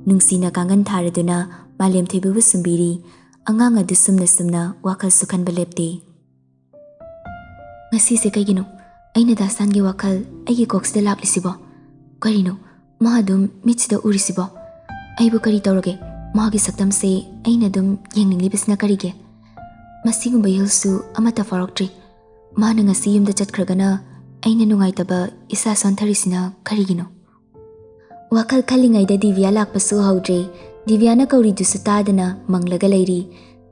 ꯅꯨꯡꯁꯤꯅ ꯀꯥꯡꯒꯟ ꯊꯥꯔꯗꯨꯅ ꯃꯥꯂꯦꯝ ꯊꯣꯏꯕꯕꯨ ꯁꯨꯝꯕꯤꯔꯤ꯫ ꯑꯉꯥꯡ ꯑꯗꯨ ꯁꯨꯝꯅ ꯁꯨꯝꯅ ꯋꯥꯈꯜꯁꯨ ꯈꯟꯕ ꯂꯦꯞꯇꯦ꯫ "ꯉꯁꯤꯁꯦ ꯀꯩꯒꯤꯅꯣ ꯑꯩꯅ ꯗꯥꯁꯥꯟꯒꯤ ꯋꯥꯈꯜ ꯑꯩꯒꯤ ꯀꯣꯛꯁꯤꯗ ꯂꯥꯛꯂꯤꯁꯤꯕꯣ? ꯀꯔꯤꯅꯣ ꯃꯥ ꯑꯗꯨꯝ ꯃꯤꯠꯁꯤꯗ ꯎꯔꯤꯁꯤꯕꯣ? ꯑꯩꯕꯨ ꯀꯔꯤ ꯇꯧꯔꯒꯦ? ꯃꯥꯒꯤ ꯁꯛꯇꯝꯁꯦ ꯑꯩꯅ ꯑꯗꯨꯝ ꯌꯦꯡꯅꯤꯡꯂꯤꯕꯁꯤꯅ ꯀꯔꯤꯒꯤ? ꯃꯁꯤꯒꯨꯝꯕ ꯏꯍꯨꯜꯁꯨ ꯑꯃꯠꯇ ꯐꯥꯎꯔꯛꯇ꯭ꯔꯤ꯫ ꯃꯥꯅ ꯉꯁꯤ ꯌꯨꯝꯗ ꯆꯠꯈ꯭ꯔꯒꯅ ꯑꯩꯅ ꯅꯨꯡꯉꯥꯏꯇꯕ ꯏꯁꯥ ꯁꯣꯟꯊꯔꯤꯁꯤꯅ ꯀꯔꯤꯒꯤꯅꯣ?" ꯋꯥꯈꯜ ꯈꯜꯂꯤꯉꯩꯗ ꯗꯤꯕꯤꯌꯥ ꯂꯥꯛꯄꯁꯨ ꯍꯧꯗ꯭ꯔꯦ꯫ ꯗꯤꯕꯤꯌꯥꯅ ꯀꯧꯔꯤꯗꯨꯁꯨ ꯇꯥꯗꯅ ꯃꯪꯂꯒ ꯂꯩꯔꯤ꯫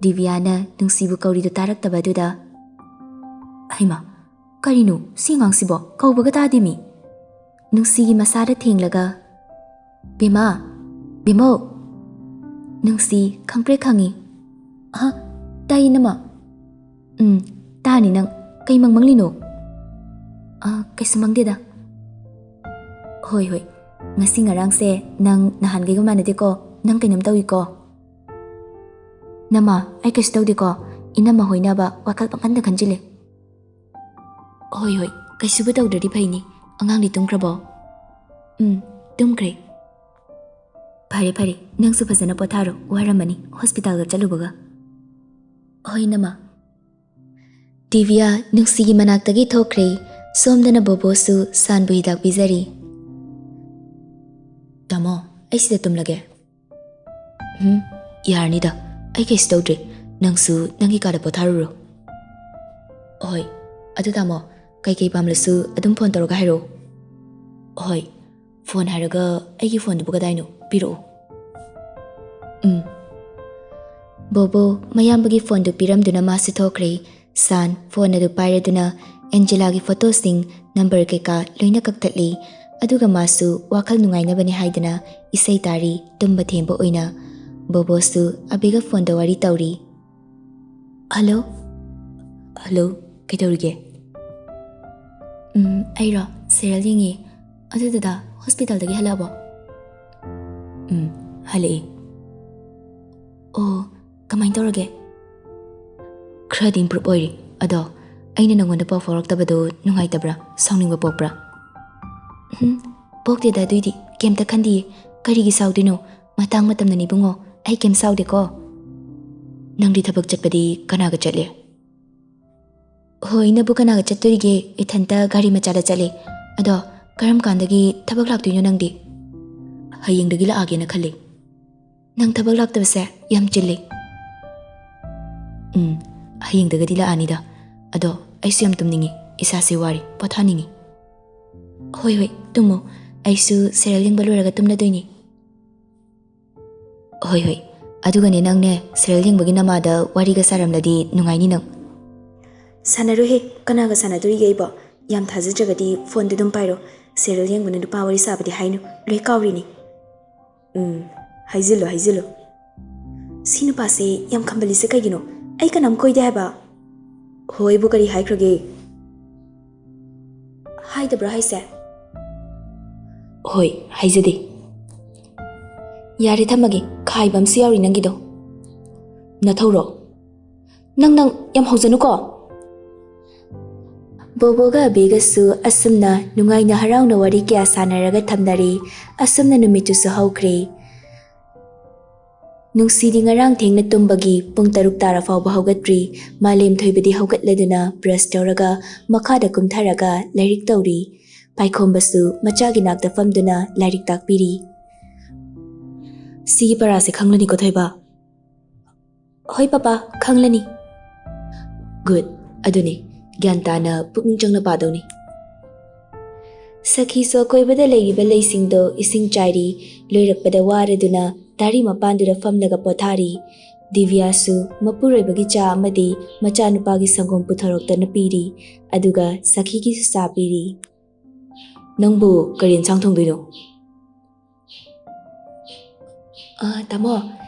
ꯗꯤꯕꯤꯌꯥꯅ ꯅꯨꯡꯁꯤꯕꯨ ꯀꯧꯔꯤꯗꯨ ꯇꯥꯔꯛꯇꯕ ꯑꯗꯨꯗ, "ꯍꯩꯃꯥ, ꯀꯔꯤꯅꯣ ꯁꯤ ꯑꯉꯥꯡꯁꯤꯕꯣ? ꯀꯧꯕꯒ ꯇꯥꯗꯦꯃꯤ!" ꯅꯨꯡꯁꯤꯒꯤ ꯃꯁꯥꯗ ꯊꯦꯡꯂꯒ, "ꯕꯦꯃꯥ, ꯕꯦꯃꯧ!" ꯅꯨꯡꯁꯤ ꯈꯪꯄ꯭ꯔꯦꯛ ꯈꯪꯉꯤ꯫ "ꯍꯥ? ꯇꯥꯏ, ꯏꯅꯝꯃ꯫" "ꯎꯝ, ꯇꯥꯅꯤ ꯅꯪ꯫ ꯀꯩ ꯃꯪꯃꯪꯂꯤꯅꯣ?" "ꯑ, ꯀꯩꯁꯨ ꯃꯪꯗꯦꯗ꯫" "ꯍꯣꯏ, ꯍꯣꯏ꯫ ꯉꯁꯤ ꯉꯔꯥꯡꯁꯦ ꯅꯪ ꯅꯍꯥꯟꯈꯩꯒ ꯃꯥꯟꯅꯗꯦꯀꯣ꯫ ꯅꯪ ꯀꯩꯅꯣꯝ ꯇꯧꯏꯀꯣ꯫" "ꯅꯃꯥ, ꯑꯩ ꯀꯩꯁꯨ ꯇꯧꯗꯦꯀꯣ꯫ ꯏꯅꯝꯃ ꯍꯣꯏꯅꯕ ꯋꯥꯈꯜ ꯄꯪꯈꯟꯗ ꯈꯟꯖꯤꯜꯂꯦ꯫" "ꯍꯣꯏ, ꯍꯣꯏ, ꯀꯩꯁꯨꯕꯨ ꯇꯧꯗ꯭ꯔꯗꯤ ꯐꯩꯅꯦ꯫ ꯑꯉꯥꯡꯗꯤ ꯇꯨꯝꯈ꯭ꯔꯕꯣ?" "ꯎꯝ, ꯇꯨꯝꯈ꯭ꯔꯦ꯫" "ꯐꯔꯦ, ꯐꯔꯦ, ꯅꯪꯁꯨ ꯐꯖꯅ ꯄꯣꯊꯥꯔꯣ, ꯋꯥꯔꯝꯃꯅꯤ ꯍꯣꯁꯄꯤꯇꯥꯜꯒ ꯆꯠꯂꯨꯕꯒ꯫" "ꯍꯣꯏ, ꯅꯃꯥ꯫" ꯗꯤꯕꯤꯌꯥ ꯅꯨꯡꯁꯤꯒꯤ ꯃꯅꯥꯛꯇꯒꯤ ꯊꯣꯛꯈ꯭ꯔꯦ꯫ ꯁꯣꯝꯗꯅ ꯕꯣꯕꯣꯁꯨ ꯁꯥꯟꯕꯨ ꯍꯤꯗꯥꯛ ꯄꯤꯖꯔꯤ꯫ "ꯇꯥꯃꯣ, ꯑꯩ ꯁꯤꯗ ꯇꯨꯝꯂꯒꯦ꯫" "ꯎꯝ, ꯌꯥꯔꯅꯤꯗ, ꯑꯩ ꯀꯩꯁꯨ ꯇꯧꯗ꯭ꯔꯦ꯫ ꯅꯪꯁꯨ ꯅꯪꯒꯤ ꯀꯥꯗ ꯄꯣꯊꯥꯔꯨꯔꯣ꯫" "ꯍꯣꯏ, ꯑꯗꯨ ꯇꯥꯃꯣ, ꯀꯩꯀꯩ ꯄꯥꯝꯂꯁꯨ ꯑꯗꯨꯝ ꯐꯣꯟ ꯇꯧꯔꯒ ꯍꯥꯏꯔꯛꯑꯣ꯫" "ꯍꯣꯏ, ꯐꯣꯟ ꯍꯥꯏꯔꯒ ꯑꯩꯒꯤ ꯐꯣꯟꯗꯨꯕꯨ ꯀꯗꯥꯏꯅꯣ? ꯄꯤꯔꯛꯑꯣ꯫" "ꯎꯝ꯫" ꯕꯣꯕꯣ ꯃꯌꯥꯝꯕꯒꯤ ꯐꯣꯟꯗꯨ ꯄꯤꯔꯝꯗꯨꯅ ꯃꯥꯁꯨ ꯊꯣꯛꯈ꯭ꯔꯦ꯫ ꯁꯥꯟ ꯐꯣꯟ ꯑꯗꯨ ꯄꯥꯏꯔꯗꯨꯅ ꯑꯦꯟꯖꯦꯂꯥꯒꯤ ꯐꯣꯇꯣꯁꯤꯡ, ꯅꯝꯕꯔ ꯀꯩꯀꯥ ꯂꯣꯏꯅ ꯀꯛꯊꯠꯂꯤ꯫ ꯑꯗꯨꯒ ꯃꯥꯁꯨ ꯋꯥꯈꯜ ꯅꯨꯡꯉꯥꯏꯅꯕꯅꯤ ꯍꯥꯏꯗꯨꯅ ꯏꯁꯩ ꯇꯥꯔꯤ, ꯇꯨꯝꯕ ꯊꯦꯝꯕ ꯑꯣꯏꯅ꯫ ꯕꯣꯕꯣꯁꯨ ꯑꯕꯤꯒ ꯐꯣꯟꯗ ꯋꯥꯔꯤ ꯇꯧꯔꯤ꯫ "ꯍꯜꯂꯣ?" "ꯍꯜꯂꯣ, ꯀꯩꯗꯧꯔꯤꯒꯦ?" ꯎꯝ, ꯑꯩꯔꯣ? ꯁꯦꯔꯤꯌꯦꯜ ꯌꯦꯡꯉꯤ꯫ ꯑꯗꯨ ꯗꯗꯥ, ꯍꯣꯁꯄꯤꯇꯥꯜꯗꯒꯤ ꯍꯜꯂꯛꯑꯕꯣ? ꯎꯝ, ꯍꯜꯂꯛꯑꯦ꯫ ꯑꯣ, ꯀꯃꯥꯏꯅ ꯇꯧꯔꯒꯦ? ꯈꯔꯗꯤ ꯏꯝꯄ꯭ꯔꯨꯞ ꯑꯣꯏꯔꯦ꯫ ꯑꯗꯣ ꯑꯩꯅ ꯅꯪꯉꯣꯟꯗ ꯄꯥꯎ ꯐꯥꯎꯔꯛꯇꯕꯗꯣ ꯅꯨꯡꯉꯥꯏꯇꯕ꯭ꯔꯥ? ꯁꯥꯎꯅꯤꯡꯕ ꯄꯣꯛꯄ꯭ꯔꯥ? ꯎꯝ, ꯄꯣꯛꯇꯦꯗ, ꯑꯗꯨꯏꯗꯤ ꯀꯩꯝꯇ ꯈꯟꯗꯤꯌꯦ꯫ ꯀꯔꯤꯒꯤ ꯁꯥꯎꯗꯣꯏꯅꯣ? ꯃꯇꯥꯡ ꯃꯇꯝꯅꯅꯤ ꯏꯕꯨꯡꯉꯣ, ꯑꯩ ꯀꯩꯝ ꯁꯥꯎꯗꯦꯀꯣ꯫ ꯅꯪꯗꯤ ꯊꯕꯛ ꯆꯠꯄꯗꯤ ꯀꯅꯥꯒ ꯆꯠꯂꯦ? ꯍꯣꯏ, ꯅꯕꯨ ꯀꯅꯥꯒ ꯆꯠꯇꯣꯔꯤꯒꯦ? ꯏꯊꯟꯇ ꯒꯥꯔꯤ ꯃꯆꯥꯗ ꯆꯠꯂꯦ꯫ ꯑꯗꯣ ꯀꯔꯝ ꯀꯥꯟꯗꯒꯤ ꯊꯕꯛ ꯂꯥꯛꯇꯣꯏꯅꯣ ꯅꯪꯗꯤ? ꯍꯌꯦꯡꯗꯒꯤ ꯂꯥꯛꯑꯒꯦꯅ ꯈꯜꯂꯤ꯫ ꯅꯪ ꯊꯕꯛ ꯂꯥꯛꯇꯕꯁꯦ ꯌꯥꯝ ꯆꯤꯜꯂꯤ꯫ ꯎꯝ, ꯍꯌꯦꯡꯗꯒꯗꯤ ꯂꯥꯛꯑꯅꯤꯗ꯫ ꯑꯗꯣ ꯑꯩꯁꯨ ꯌꯥꯝ ꯇꯨꯝꯅꯤꯡꯉꯤ, ꯏꯁꯥꯁꯦ ꯋꯥꯔꯤ, ꯄꯣꯊꯥꯅꯤꯡꯉꯤ꯫ ꯍꯣꯏ, ꯍꯣꯏ, ꯇꯨꯝꯃꯣ꯫ ꯑꯩꯁꯨ ꯁꯦꯔꯤꯌꯦꯜ ꯌꯦꯡꯕ ꯂꯣꯏꯔꯒ ꯇꯨꯝꯂꯗꯣꯏꯅꯤ꯫ ꯍꯣꯏ, ꯍꯣꯏ꯫ ꯑꯗꯨꯒꯅꯦ, ꯅꯪꯅꯦ ꯁꯦꯔꯤꯌꯦꯜ ꯌꯦꯡꯕꯒꯤ ꯅꯃꯥꯗ ꯋꯥꯔꯤꯒ ꯁꯥꯔꯝꯂꯗꯤ ꯅꯨꯡꯉꯥꯏꯅꯤ ꯅꯪ꯫ ꯁꯥꯟꯅꯔꯣꯏꯍꯦ, ꯀꯅꯥꯒ ꯁꯥꯟꯅꯗꯣꯔꯤꯒꯦ ꯑꯩꯕꯣ? ꯌꯥꯝ ꯊꯥꯖꯗ꯭ꯔꯒꯗꯤ ꯐꯣꯟꯗ ꯑꯗꯨꯝ ꯄꯥꯏꯔꯣ꯫ ꯁꯦꯔꯤꯌꯦꯜ ꯌꯦꯡꯕꯅ ꯅꯨꯄꯥ ꯋꯥꯔꯤ ꯁꯥꯕꯗꯤ ꯍꯥꯏꯅꯨ, ꯂꯣꯏ ꯀꯥꯎꯔꯤꯅꯤ꯫ ꯎꯝ, ꯍꯥꯏꯖꯤꯜꯂꯨ, ꯍꯥꯏꯖꯤꯜꯂꯨ꯫ ꯁꯤ ꯅꯨꯄꯥꯁꯦ ꯌꯥꯝ ꯈꯝꯕꯜꯂꯤꯁꯦ ꯀꯩꯒꯤꯅꯣ? ꯑꯩ ꯀꯅꯥꯝ ꯀꯣꯏꯗꯦ ꯍꯥꯏꯕ꯫ ꯍꯣꯏꯕꯨ ꯀꯔꯤ ꯍꯥꯏꯈ꯭ꯔꯒꯦ? ꯍꯥꯏꯗꯕ꯭ꯔꯥ ꯍꯥꯏꯁꯦ? ꯍꯣꯏ, ꯍꯥꯏꯖꯗꯦ꯫ ꯌꯥꯔꯦ, ꯊꯝꯃꯒꯦ꯫ ꯈꯥꯏꯕ ꯑꯃꯁꯨ ꯌꯥꯎꯔꯤ ꯅꯪꯒꯤꯗꯣ꯫ ꯅꯊꯧꯔꯣ? ꯅꯪ, ꯅꯪ ꯌꯥꯝ ꯍꯧꯖꯅꯨꯀꯣ꯫ ꯕꯣꯕꯣꯒ ꯑꯕꯦꯒꯁꯨ ꯑꯁꯨꯝꯅ ꯅꯨꯡꯉꯥꯏꯅ ꯍꯔꯥꯎꯅ ꯋꯥꯔꯤ ꯀꯌꯥ ꯁꯥꯟꯅꯔꯒ ꯊꯝꯅꯔꯦ꯫ ꯑꯁꯨꯝꯅ ꯅꯨꯃꯤꯠꯇꯨꯁꯨ ꯍꯧꯈ꯭ꯔꯦ꯫ ꯅꯨꯡꯁꯤꯗꯤ ꯉꯔꯥꯡ ꯊꯦꯡꯅ ꯇꯨꯝꯕꯒꯤ ꯄꯨꯡ ꯇꯔꯨꯛ ꯇꯥꯔ ꯐꯥꯎꯕ ꯍꯧꯒꯠꯇ꯭ꯔꯤ꯫ ꯃꯥꯂꯦꯝ ꯊꯣꯏꯕꯗꯤ ꯍꯧꯒꯠꯂꯗꯨꯅ ꯕ꯭ꯔꯁ ꯇꯧꯔꯒ ꯃꯈꯥꯗ ꯀꯨꯝꯊꯔꯒ ꯂꯥꯏꯔꯤꯛ ꯇꯧꯔꯤ꯫ ꯄꯥꯏꯈꯣꯝꯕꯁꯨ ꯃꯆꯥꯒꯤ ꯅꯥꯛꯇ ꯐꯝꯗꯨꯅ ꯂꯥꯏꯔꯤꯛ ꯇꯥꯛꯄꯤꯔꯤ꯫ ꯁꯤꯒꯤ ꯄꯔꯥꯁꯦ ꯈꯪꯂꯅꯤꯀꯣ, ꯊꯣꯏꯕ? ꯍꯣꯏ ꯄꯄꯥ, ꯈꯪꯂꯅꯤ꯫ ꯒꯨꯗ꯫ ꯑꯗꯨꯅꯤ, ꯒ꯭ꯌꯥꯟ ꯇꯥꯅ ꯄꯨꯛꯅꯤꯡ ꯆꯪꯅ ꯄꯥꯗꯧꯅꯤ꯫ ꯁꯈꯤꯁꯨ ꯑꯀꯣꯏꯕꯗ ꯂꯩꯔꯤꯕ ꯂꯩꯁꯤꯡꯗꯣ ꯏꯁꯤꯡ ꯆꯥꯏꯔꯤ꯫ ꯂꯣꯏꯔꯛꯄꯗ ꯋꯥꯔꯗꯨꯅ ꯗꯥꯔꯤ ꯃꯄꯥꯟꯗꯨꯗ ꯐꯝꯂꯒ ꯄꯣꯊꯥꯔꯤ꯫ ꯗꯤꯕꯤꯌꯥꯁꯨ ꯃꯄꯨꯔꯣꯏꯕꯒꯤ ꯆꯥ ꯑꯃꯗꯤ ꯃꯆꯥꯅꯨꯄꯥꯒꯤ ꯁꯪꯒꯣꯝ ꯄꯨꯊꯣꯔꯛꯇꯨꯅ ꯄꯤꯔꯤ, ꯑꯗꯨꯒ ꯁꯈꯤꯒꯤꯁꯨ ꯆꯥ ꯄꯤꯔꯤ꯫ ꯅꯪꯕꯨ ꯀꯔꯤ ꯏꯟꯁꯥꯡ ꯊꯣꯡꯗꯣꯏꯅꯣ? ꯑ, ꯇꯥꯃꯣ,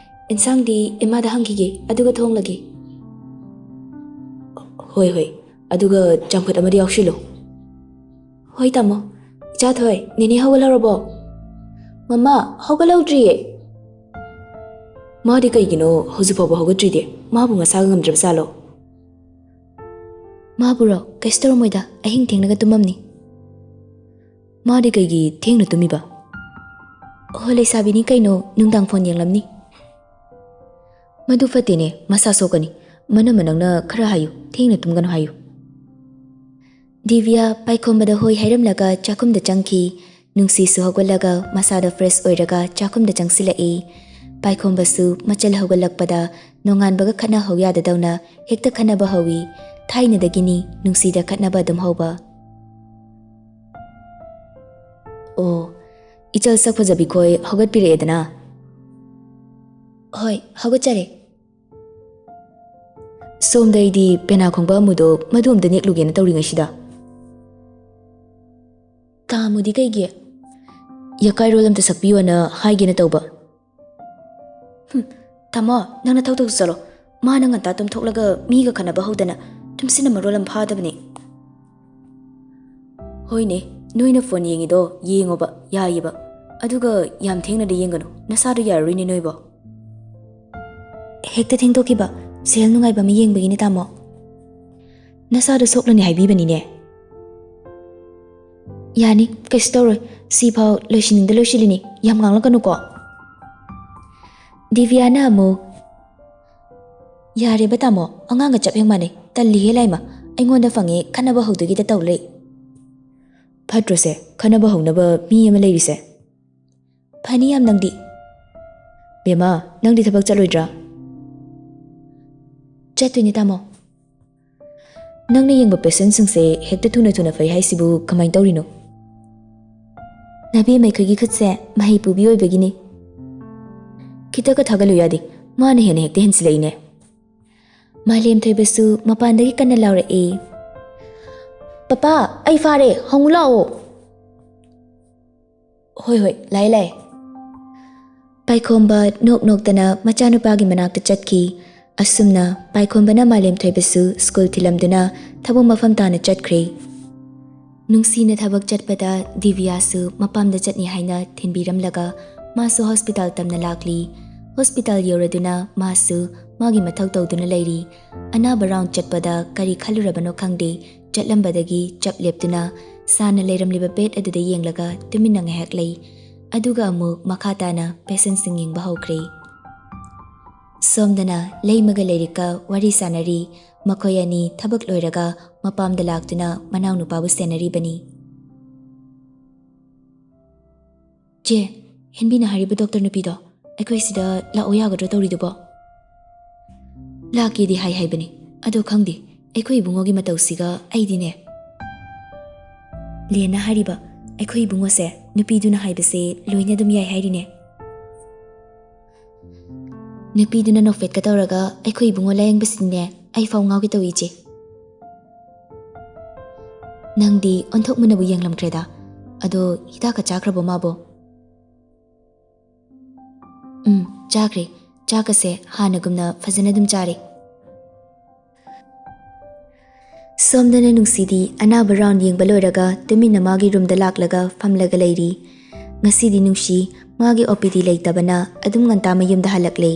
ꯏꯟꯁꯥꯡꯗꯤ ꯏꯃꯥꯗ ꯍꯪꯈꯤꯒꯦ, ꯑꯗꯨꯒ ꯊꯣꯡꯂꯒꯦ꯫ ꯍꯣꯏ, ꯍꯣꯏ, ꯑꯗꯨꯒ ꯆꯝꯐꯨꯠ ꯑꯃꯗꯤ ꯌꯥꯎꯁꯤꯜꯂꯨ꯫ ꯍꯣꯏ ꯇꯥꯃꯣ꯫ ꯏꯆꯥꯊꯣꯏ, ꯅꯦꯅꯦ ꯍꯧꯒꯠꯍꯧꯔꯕꯣ? ꯃꯃꯥ, ꯍꯧꯒꯠꯍꯧꯗ꯭ꯔꯤꯌꯦ꯫ ꯃꯥꯗꯤ ꯀꯩꯒꯤꯅꯣ ꯍꯧꯖꯤꯛ ꯐꯥꯎꯕ ꯍꯧꯒꯠꯇ꯭ꯔꯤꯗꯤ? ꯃꯥꯕꯨ ꯃꯁꯥꯒ ꯉꯝꯗ꯭ꯔꯕ ꯖꯥꯠꯂꯣ? ꯃꯥꯕꯨꯔꯣ? ꯀꯩꯁꯨ ꯇꯧꯔꯝꯃꯣꯏꯗ, ꯑꯍꯤꯡ ꯊꯦꯡꯅꯒ ꯇꯨꯝꯃꯝꯅꯤ꯫ ꯃꯥꯗꯤ ꯀꯩꯒꯤ ꯊꯦꯡꯅ ꯇꯨꯝꯃꯤꯕ? ꯍꯣ, ꯂꯩꯁꯥꯕꯤꯅꯤ ꯀꯩꯅꯣ, ꯅꯨꯡꯗꯥꯡ ꯐꯣꯟ ꯌꯦꯡꯂꯝꯅꯤ꯫ ꯃꯗꯨ ꯐꯠꯇꯦꯅꯦ, ꯃꯁꯥ ꯁꯣꯛꯀꯅꯤ꯫ ꯃꯅꯝ ꯃꯅꯝꯅ ꯈꯔ ꯍꯥꯏꯌꯨ, ꯊꯦꯡꯅ ꯇꯨꯝꯒꯅꯨ ꯍꯥꯏꯌꯨ꯫ ꯗꯤꯕꯤꯌꯥ ꯄꯥꯏꯈꯣꯝꯕꯗ ꯍꯣꯏ ꯍꯥꯏꯔꯝꯂꯒ ꯆꯥꯛꯈꯨꯝꯗ ꯆꯪꯈꯤ꯫ ꯅꯨꯡꯁꯤꯁꯨ ꯍꯧꯒꯠꯂꯒ ꯃꯁꯥꯗ ꯐ꯭ꯔꯦꯁ ꯑꯣꯏꯔꯒ ꯆꯥꯛꯈꯨꯝꯗ ꯆꯪꯁꯤꯜꯂꯛꯏ꯫ ꯄꯥꯏꯈꯣꯝꯕꯁꯨ ꯃꯆꯜ ꯍꯧꯒꯠꯂꯛꯄꯗ ꯅꯣꯡꯉꯥꯟꯕꯒ ꯈꯠꯅ ꯍꯧ ꯌꯥꯗꯗꯧꯅ ꯍꯦꯛꯇ ꯈꯠꯅꯕ ꯍꯧꯏ꯫ ꯊꯥꯏꯅꯗꯒꯤꯅꯤ ꯅꯨꯡꯁꯤꯗ ꯈꯠꯅꯕ ꯑꯗꯨꯝ ꯍꯧꯕ꯫ ꯑꯣ, ꯏꯆꯜ ꯁꯛ ꯐꯖꯕꯤ ꯈꯣꯏ ꯍꯧꯒꯠꯄꯤꯔꯛꯑꯦꯗꯅ? ꯍꯣꯏ, ꯍꯧꯒꯠꯆꯔꯦ꯫ ꯁꯣꯝꯗ ꯑꯩꯗꯤ ꯄꯦꯅꯥ ꯈꯣꯡꯕ ꯑꯃꯨꯗꯣ ꯃꯗꯨ ꯑꯝꯇ ꯅꯦꯛꯂꯨꯒꯦꯅ ꯇꯧꯔꯤꯉꯩꯁꯤꯗ꯫ ꯇꯥꯃꯣꯗꯤ ꯀꯩꯒꯤ? ꯌꯥꯀꯥꯏꯔꯣꯜ ꯑꯝꯇ ꯁꯛꯄꯤꯌꯣꯅ ꯍꯥꯏꯒꯦꯅ ꯇꯧꯕ꯫ ꯍꯨꯝ, ꯇꯥꯃꯣ, ꯅꯪ ꯅꯊꯧ ꯇꯧ ꯆꯠꯂꯣ꯫ ꯃꯥꯅ ꯉꯟꯇꯥ ꯇꯨꯝꯊꯣꯛꯂꯒ ꯃꯤꯒ ꯈꯠꯅꯕ ꯍꯧꯗꯅ ꯇꯨꯝꯁꯤꯟꯅ ꯃꯔꯣꯜ ꯑꯃ ꯐꯥꯗꯕꯅꯦ꯫ ꯍꯣꯏꯅꯦ, ꯅꯣꯏꯅ ꯐꯣꯟ ꯌꯦꯡꯉꯤꯗꯣ ꯌꯦꯡꯉꯣꯕ, ꯌꯥꯏꯌꯦꯕ꯫ ꯑꯗꯨꯒ ꯌꯥꯝ ꯊꯦꯡꯅꯗꯤ ꯌꯦꯡꯒꯅꯨ, ꯅꯁꯥꯗꯣ ꯌꯥꯔꯔꯣꯏꯅꯦ ꯅꯣꯏꯕꯣ꯫ ꯍꯦꯛꯇ ꯊꯦꯡꯗꯣꯛꯈꯤꯕ, ꯁꯦꯜ ꯅꯨꯡꯉꯥꯏꯕ ꯑꯃ ꯌꯦꯡꯕꯒꯤꯅꯦ ꯇꯥꯃꯣ꯫ ꯅꯁꯥꯗꯣ ꯁꯣꯛꯂꯅꯤ ꯍꯥꯏꯕꯤꯕꯅꯤꯅꯦ꯫ ꯌꯥꯅꯤ, ꯀꯩꯁꯨ ꯇꯧꯔꯣꯏ꯫ ꯁꯤꯐꯥꯎ ꯂꯣꯏꯁꯤꯟꯅꯤꯡꯗ ꯂꯣꯏꯁꯤꯜꯂꯤꯅꯤ, ꯌꯥꯝ ꯉꯥꯡꯂꯛꯀꯅꯨꯀꯣ꯫ ꯗꯤꯕꯤꯌꯥꯅ ꯑꯃꯨꯛ, ꯌꯥꯔꯦꯕ ꯇꯥꯃꯣ, ꯑꯉꯥꯡꯒ ꯆꯞ ꯍꯦꯛ ꯃꯥꯟꯅꯩ꯫ ꯇꯜꯂꯤꯍꯦ ꯂꯥꯏꯃ, ꯑꯩꯉꯣꯟꯗ ꯐꯪꯉꯦ ꯈꯠꯅꯕ ꯍꯧꯗꯣꯏꯒꯤꯗ ꯇꯧ ꯂꯩ꯫ ꯐꯠꯇ꯭ꯔꯣꯁꯦ, ꯈꯠꯅꯕ ꯍꯧꯅꯕ ꯃꯤ ꯑꯃ ꯂꯩꯔꯤꯁꯦ? ꯐꯅꯤ ꯌꯥꯝ ꯅꯪꯗꯤ꯫ ꯕꯦꯝꯃ, ꯅꯪꯗꯤ ꯊꯕꯛ ꯆꯠꯂꯣꯏꯗ꯭ꯔꯥ? ꯆꯠꯇꯣꯏꯅꯦ ꯇꯥꯃꯣ꯫ ꯅꯪꯅ ꯌꯦꯡꯕ ꯄꯦꯁꯦꯟꯁꯤꯡꯁꯦ ꯍꯦꯛꯇ ꯊꯨꯅ ꯊꯨꯅ ꯐꯩ ꯍꯥꯏꯁꯤꯕꯨ ꯀꯃꯥꯏꯅ ꯇꯧꯔꯤꯅꯣ? ꯅꯕꯦꯝꯃ ꯑꯩꯈꯣꯏꯒꯤ ꯈꯨꯠꯁꯦ ꯃꯍꯩ ꯄꯨꯕꯤ ꯑꯣꯏꯕꯒꯤꯅꯤ꯫ ꯈꯤꯇꯒ ꯊꯥꯒꯠꯂꯨ ꯌꯥꯗꯦ, ꯃꯥꯅ ꯍꯦꯟꯅ ꯍꯦꯛꯇ ꯍꯦꯟꯖꯤꯜꯂꯛꯏꯅꯦ꯫ ꯃꯥꯂꯦꯝ ꯊꯣꯏꯕꯁꯨ ꯃꯄꯥꯟꯗꯒꯤ ꯀꯟꯅ ꯂꯥꯎꯔꯛꯏ, "ꯄꯄꯥ, ꯑꯩ ꯐꯥꯔꯦ, ꯍꯪꯉꯨ ꯂꯥꯛꯑꯣ!" "ꯍꯣꯏ, ꯍꯣꯏ, ꯂꯥꯛꯑꯦ, ꯂꯥꯛꯑꯦ꯫" ꯄꯥꯏꯈꯣꯝꯕ ꯅꯣꯛ ꯅꯣꯛꯇꯅ ꯃꯆꯥꯅꯨꯄꯥꯒꯤ ꯃꯅꯥꯛꯇ ꯆꯠꯈꯤ꯫ ꯑꯁꯨꯝꯅ ꯄꯥꯏꯈꯣꯝꯕꯅ ꯃꯥꯂꯦꯝ ꯊꯣꯏꯕꯁꯨ ꯁ꯭ꯀꯨꯜ ꯊꯤꯜꯂꯝꯗꯨꯅ ꯊꯕꯛ ꯃꯐꯝ ꯇꯥꯅ ꯆꯠꯈ꯭ꯔꯦ꯫ ꯅꯨꯡꯁꯤꯅ ꯊꯕꯛ ꯆꯠꯄꯗ ꯗꯤꯕꯤꯌꯥꯁꯨ ꯃꯄꯥꯝꯗ ꯆꯠꯅꯤ ꯍꯥꯏꯅ ꯊꯤꯟꯕꯤꯔꯝꯂꯒ ꯃꯥꯁꯨ ꯍꯣꯁꯄꯤꯇꯥꯜ ꯇꯝꯅ ꯂꯥꯛꯂꯤ꯫ ꯍꯣꯁꯄꯤꯇꯥꯜ ꯌꯧꯔꯗꯨꯅ ꯃꯥꯁꯨ ꯃꯥꯒꯤ ꯃꯊꯧ ꯇꯧꯗꯨꯅ ꯂꯩꯔꯤ꯫ ꯑꯅꯥꯕ ꯔꯥꯎꯟ ꯆꯠꯄꯗ ꯀꯔꯤ ꯈꯜꯂꯨꯔꯕꯅꯣ ꯈꯪꯗꯦ, ꯆꯠꯂꯝꯕꯗꯒꯤ ꯆꯞ ꯂꯦꯞꯇꯨꯅ ꯁꯥꯅ ꯂꯩꯔꯝꯂꯤꯕ ꯕꯦꯗ ꯑꯗꯨꯗ ꯌꯦꯡꯂꯒ ꯇꯨꯃꯤꯟꯅ ꯉꯥꯏꯍꯥꯛ ꯂꯩ꯫ ꯑꯗꯨꯒ ꯑꯃꯨꯛ ꯃꯈꯥ ꯇꯥꯅ ꯄꯦꯁꯦꯟꯁꯤꯡ ꯌꯦꯡꯕ ꯍꯧꯈ꯭ꯔꯦ꯫ ꯁꯣꯝꯗꯅ ꯂꯩꯃꯒ ꯂꯩꯔꯤꯛꯀ ꯋꯥꯔꯤ ꯁꯥꯟꯅꯔꯤ꯫ ꯃꯈꯣꯏ ꯑꯅꯤ ꯊꯕꯛ ꯂꯣꯏꯔꯒ ꯃꯄꯥꯝꯗ ꯂꯥꯛꯇꯨꯅ ꯃꯅꯥꯎꯅꯨꯄꯥꯕꯨ ꯁꯦꯟꯅꯔꯤꯕꯅꯤ꯫ "ꯆꯦ, ꯍꯦꯟꯕꯤꯅ ꯍꯥꯏꯔꯤꯕ ꯗꯣꯛꯇꯔ ꯅꯨꯄꯤꯗꯣ ꯑꯩꯈꯣꯏ ꯁꯤꯗ ꯂꯥꯛꯑꯣ ꯌꯥꯒꯗ꯭ꯔꯣ ꯇꯧꯔꯤꯗꯨꯕꯣ?" "ꯂꯥꯛꯀꯦꯗꯤ ꯍꯥꯏ ꯍꯥꯏꯕꯅꯤ, ꯑꯗꯣ ꯈꯪꯗꯦ, ꯑꯩꯈꯣꯏ ꯏꯕꯨꯡꯉꯣꯒꯤ ꯃꯇꯧꯁꯤꯒ ꯑꯩꯗꯤꯅꯦ꯫" ꯂꯦꯟꯅ ꯍꯥꯏꯔꯤꯕ, "ꯑꯩꯈꯣꯏ ꯏꯕꯨꯡꯉꯣꯁꯦ ꯅꯨꯄꯤꯗꯨꯅ ꯍꯥꯏꯕꯁꯦ ꯂꯣꯏꯅ ꯑꯗꯨꯝ ꯌꯥꯏ ꯍꯥꯏꯔꯤꯅꯦ꯫" ꯅꯨꯄꯤꯗꯨꯅ ꯅꯣꯛꯐꯦꯠꯀ ꯇꯧꯔꯒ ꯑꯩꯈꯣꯏ ꯏꯕꯨꯡꯉꯣ ꯂꯥꯌꯦꯡꯕꯁꯤꯅꯦ ꯑꯩ ꯐꯥꯎ ꯉꯥꯎꯒꯦ ꯇꯧꯏ, ꯏꯆꯦ꯫ "ꯅꯪꯗꯤ ꯑꯣꯟꯊꯣꯛ ꯃꯨꯟꯅꯕꯨ ꯌꯦꯡꯂꯝꯈ꯭ꯔꯦꯗ꯫ ꯑꯗꯣ ꯍꯤꯗꯥꯛꯀ ꯆꯥꯈ꯭ꯔꯕꯣ ꯃꯥꯕꯣ?" "ꯎꯝ, ꯆꯥꯈ꯭ꯔꯦ꯫ ꯆꯥꯛꯀꯁꯦ ꯍꯥꯟꯅꯒꯨꯝꯅ ꯐꯖꯅ ꯑꯗꯨꯝ ꯆꯥꯔꯦ꯫" ꯁꯣꯝꯗꯅ ꯅꯨꯡꯁꯤꯗꯤ ꯑꯅꯥꯕ ꯔꯥꯎꯟ ꯌꯦꯡꯕ ꯂꯣꯏꯔꯒ ꯇꯨꯃꯤꯟꯅ ꯃꯥꯒꯤ ꯔꯨꯝꯗ ꯂꯥꯛꯂꯒ ꯐꯝꯂꯒ ꯂꯩꯔꯤ꯫ ꯉꯁꯤꯗꯤ ꯅꯨꯡꯁꯤ ꯃꯥꯒꯤ ꯑꯣ ꯄꯤ ꯗꯤ ꯂꯩꯇꯕꯅ ꯑꯗꯨꯝ ꯉꯟꯇꯥ ꯃꯌꯨꯝꯗ ꯍꯜꯂꯛꯂꯦ꯫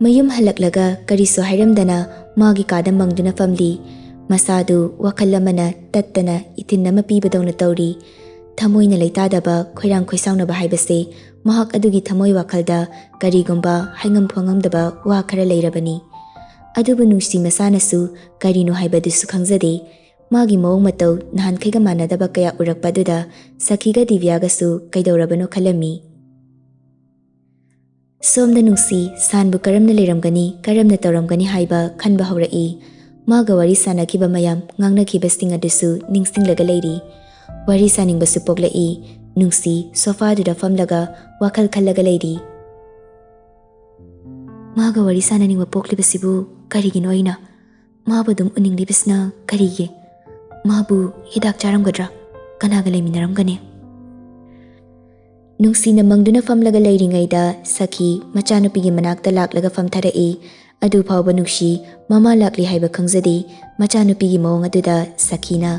ꯃꯌꯨꯝ ꯍꯜꯂꯛꯂꯒ ꯀꯔꯤꯁꯨ ꯍꯥꯏꯔꯝꯗꯅ ꯃꯥꯒꯤ ꯀꯥꯗ ꯃꯪꯗꯨꯅ ꯐꯝꯂꯤ꯫ ꯃꯁꯥꯗꯨ ꯋꯥꯈꯜ ꯑꯃꯅ ꯇꯠꯇꯅ ꯏꯊꯤꯟ ꯑꯃ ꯄꯤꯕꯗꯧꯅ ꯇꯧꯔꯤ꯫ ꯊꯃꯣꯏꯅ ꯂꯩꯇꯥꯗꯕ ꯈꯣꯏꯔꯥꯡ ꯈꯣꯏꯁꯥꯎꯅꯕ ꯍꯥꯏꯕꯁꯦ ꯃꯍꯥꯛ ꯑꯗꯨꯒꯤ ꯊꯃꯣꯏ ꯋꯥꯈꯜꯗ ꯀꯔꯤꯒꯨꯝꯕ ꯍꯥꯏꯉꯝ ꯐꯣꯡꯉꯝꯗꯕ ꯋꯥ ꯈꯔ ꯂꯩꯔꯕꯅꯤ꯫ ꯑꯗꯨꯕꯨ ꯅꯨꯡꯁꯤ ꯃꯁꯥꯅꯁꯨ ꯀꯔꯤꯅꯣ ꯍꯥꯏꯕꯗꯨꯁꯨ ꯈꯪꯖꯗꯦ꯫ ꯃꯥꯒꯤ ꯃꯑꯣꯡ ꯃꯇꯧ ꯅꯍꯥꯟꯈꯩꯒ ꯃꯥꯟꯅꯗꯕ ꯀꯌꯥ ꯎꯔꯛꯄ ꯑꯗꯨꯗ ꯁꯈꯤꯒ ꯗꯤꯕꯤꯌꯥꯒꯁꯨ ꯀꯩꯗꯧꯔꯕꯅꯣ ꯈꯜꯂꯝꯃꯤ꯫ ꯁꯣꯝꯗ ꯅꯨꯡꯁꯤ ꯁꯥꯟꯕꯨ ꯀꯔꯝꯅ ꯂꯩꯔꯝꯒꯅꯤ, ꯀꯔꯝꯅ ꯇꯧꯔꯝꯒꯅꯤ ꯍꯥꯏꯕ ꯈꯟꯕ ꯍꯧꯔꯛꯏ꯫ ꯃꯥꯒ ꯋꯥꯔꯤ ꯁꯥꯟꯅꯈꯤꯕ ꯃꯌꯥꯝ, ꯉꯥꯡꯅꯈꯤꯕꯁꯤꯡ ꯑꯗꯨꯁꯨ ꯅꯤꯡꯁꯤꯡꯂꯒ ꯂꯩꯔꯤ꯫ ꯋꯥꯔꯤ ꯁꯥꯅꯤꯡꯕꯁꯨ ꯄꯣꯛꯂꯛꯏ꯫ ꯅꯨꯡꯁꯤ ꯁꯣꯐꯥꯗꯨꯗ ꯐꯝꯂꯒ ꯋꯥꯈꯜ ꯈꯜꯂꯒ ꯂꯩꯔꯤ꯫ ꯃꯥꯒ ꯋꯥꯔꯤ ꯁꯥꯟꯅꯅꯤꯡꯕ ꯄꯣꯛꯂꯤꯕꯁꯤꯕꯨ ꯀꯔꯤꯒꯤꯅꯣ ꯑꯩꯅ? ꯃꯥꯕꯨ ꯑꯗꯨꯝ ꯎꯅꯤꯡꯂꯤꯕꯁꯤꯅ ꯀꯔꯤꯒꯤ? ꯃꯥꯕꯨ ꯍꯤꯗꯥꯛ ꯆꯥꯔꯝꯒꯗ꯭ꯔꯥ? ꯀꯅꯥꯒ ꯂꯩꯃꯤꯟꯅꯔꯝꯒꯅꯤ? ꯅꯨꯡꯁꯤꯅ ꯃꯪꯗꯨꯅ ꯐꯝꯂꯒ ꯂꯩꯔꯤꯉꯩꯗ ꯁꯈꯤ ꯃꯆꯥꯅꯨꯄꯤꯒꯤ ꯃꯅꯥꯛꯇ ꯂꯥꯛꯂꯒ ꯐꯝꯊꯔꯛꯏ꯫ ꯑꯗꯨ ꯐꯥꯎꯕ ꯅꯨꯡꯁꯤ ꯃꯃꯥ ꯂꯥꯛꯂꯤ ꯍꯥꯏꯕ ꯈꯪꯖꯗꯦ꯫ ꯃꯆꯥꯅꯨꯄꯤꯒꯤ ꯃꯑꯣꯡ ꯑꯗꯨꯗ ꯁꯈꯤꯅ,